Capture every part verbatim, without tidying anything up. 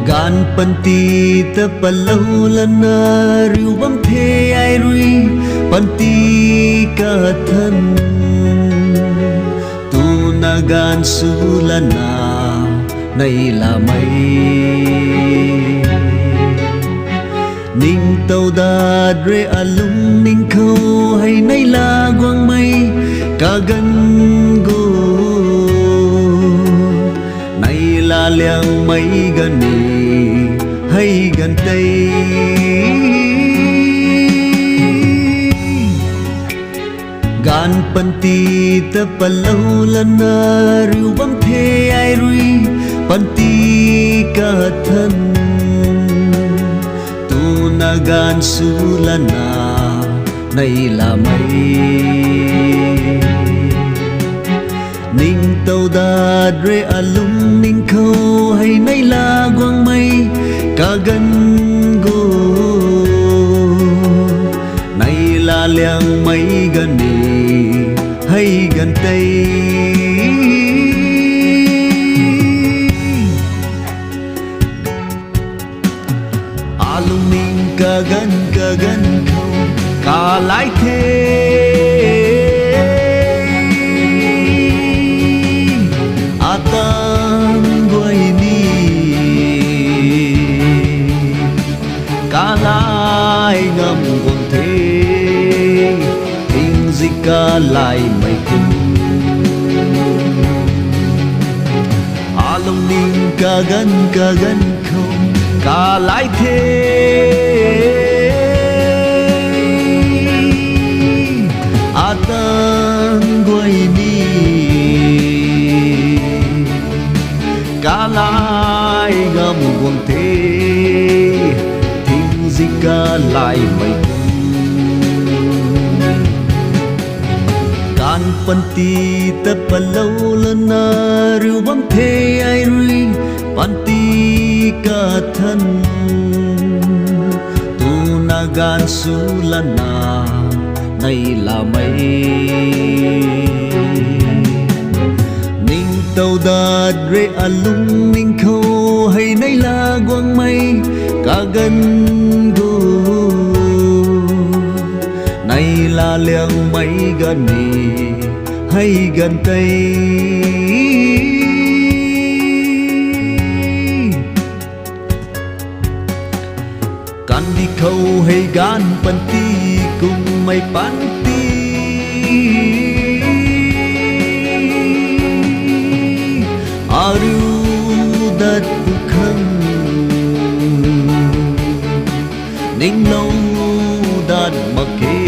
Gaanv panty ta palou lana riu bam the ai rui panty kathan. Tuna gaanv sw lana nai lamei. Ningtow dat rui alungning khou hei nai la guangmei kaganv gu. Nai la liangmei ganv ni hei ganv tei. Gaanv panty ta palou lana riu bam the ai rui panty kathan. Tuna gaanv sw lana nai lamei. Ningtow dat rui alungning khou hei nai la guangmei kaganv gu. Nai la liangmei ganv ni hei ganv tei. Alungning kaganv kaganv khou kalai the. Atan guay ni kalai ngam guang the, tingzik kalaimei kum. Alungning kaganv kaganv khou kalai the. Atan guay ni kalai ngam guang the, tingzik kalaimei kum. Gaanv panty ta palou lana riu bam the ai rui panty kathan. Tuna gaanv sw lana nai lamei. Ningtow dat rui alungning khou hei nai la guangmei kaganv gu. Nai la liangmei ganv ni hei ganv tei. Kandih khou hei gaanv panty kummei panty ariu dat pw khang. Ninglou dat mak ge,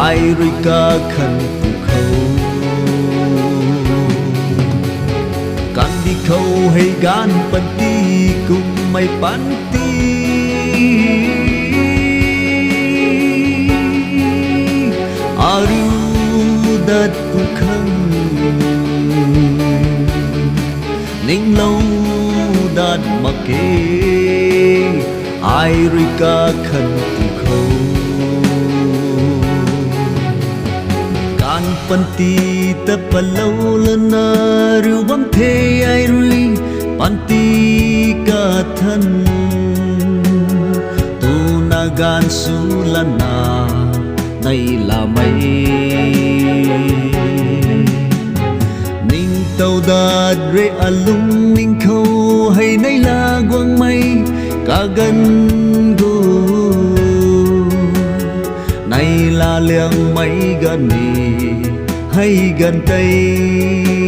ai rui kakhan pw khou. Kandih khou hei gaanv panty kummei panty ariu dat pw khang. Ninglou dat mak ge, ai rui kakhan pw khou. Gaanv panty ta palou lana riu bam the ai rui panty kathan. Tuna gaanv sw lana nai lamei. Ningtow dat rui alungning khou hei nai la guangmei kaganv gu. Nai la liangmei ganv ni hei ganv tei.